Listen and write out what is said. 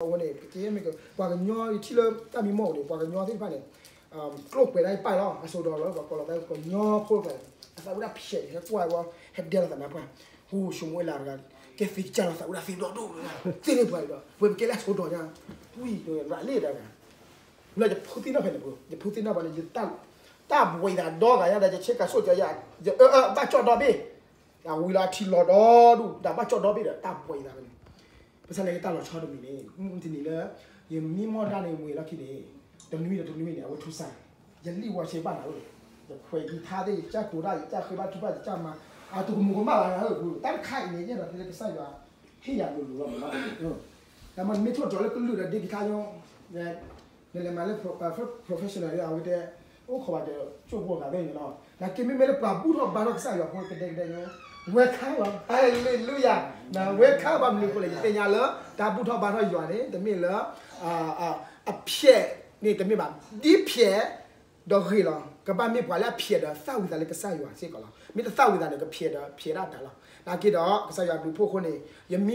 အဝဲန့ၣ် ပကမ့ၢ်က ပှၤကညီ ယထံၣ်လၢတၢ်မံမီၢ်အိၣ်န့ၣ် ပှၤကညီသ့ၣ်တဖၣ်န့ၣ် ကျိၣ်ကွဲးဒၣ်ယပၢ်လီၤ အစိဒိးလီၤ ပှၤကိးလီၤသးကညီဖိသးန့ၣ် အသးဝံၣ်ဒၣ်ဖျဲးန့ၣ် ဟဲကွၢ်ဝဲ ဟဲဒဲလီၤသးနါပှၢ် ဟူၣ် ၡမူၤအ့လးတဂၤ ကဲသ့ကစၢ်လီၤသးဝံၣ်ဒၣ်သ့ဒိၣ်ဒိၣ်လီၤ သ့န့ၢ်ပှၤဒီး ဝဲပကဲလၢအစိဒိးညါ ဝံၣ်ရၤလ့ၣ်တဂၤ လၢယဖိသ့ၣ်နီၣ်ဖဲန့ၣ် ယဖိသ့ၣ်နီၣ်ပှၤန့ၣ် ယတၢ်ဘှံးသးဒီဂၤညါဒီး ယဆ့ကၤဆိၣ်ကၢယၤ အဘၣ်ကၠီၣ်ဒီဘ့ၣ် အဝံၤလီၤအထံလီၤဒီဒူၣ် ဒီးဘၣ်ကၠီၣ်ဒီဘ့ၣ်ဒီး တၢ်ဘှံးသးဖဲန့ၣ် ပဆၢလၢယတၢ်လီၤဆီတမံၤန့ၣ် မုၢ်တနံၤလၢ ယမံမီၢ်ဒၣ်န့ၣ်ဝံၤလီၢ်ခံန့ၣ် တနွံဒီးတနွံန့ၣ် အဝဲထူစၢ် ယလံၣ်ဝါဆ့ဘၣ်နၤအိၣ် ယခွဲးကံထါသ့ၣ် ယကၢ်ကိးဒၣ် ယကၢ်ဃ့ဘၣ်ထုဘၣ် ယကၢ်မၤ အတကမူၤကမၣ်ဘၣ်နၤဧၢ တၢ်တခါအံၤန့ၣ် ယအဲၣ်ဒိးတဲလၢကစၢ်ယွၤ ဟ့ၣ်ယၤလိၤလိၤလီၤမး တၢ်မ့ၢ်ထိၣ်တြီၤလၢကလုာ်ဒီးဒ့ကံထါညါ နလဲၤမၤလၢ professional ဒီး အဝဲတဲ အိၣ်ခိးဘၣ်ဒီး ကၠိဖိဂၤသ့ၣ်န့ၣ်လီၤ. နာ်က့မ့မ့ၢ်လၢပှၤဘူၣ်ထီၣ်ဘါထီၣ်ကစၢ်ယွၤဖိကဒဲကဒဲန့ၣ် welcome လီၤ. Hallelujah န welcome ဘၣ်မနုၤအဃိလဲၣ် ယသ့ၣ်ညါလၢ တၢ်ဘူၣ်ထီၣ်ဘါထီၣ်ယွၤန့ၣ် တမ့ၢ်လၢ အဖျဲးန့ၣ်တမ့ၢ်ဘၣ် ဒ်ဖျဲး ဒီးဂ့ၤလီၤ. ကဘၣ်မ့ၢ်ပှၤလၢအဖျဲးဒီးသၣ်ဝံၤသးလၢကစၢ်ယွၤစ့ၢ်ကီးလီၤ. မ့ၢ်တသၣ်ဝံၤသးန့ၣ် ကဖျဲးဒီးဖျဲးဒၣ်တၢ်လီၤ. နာ်က့ဒီး ကစၢ်ယွၤဘျုးဖှိၣ်အဃိန့ၣ် ယမံဘီ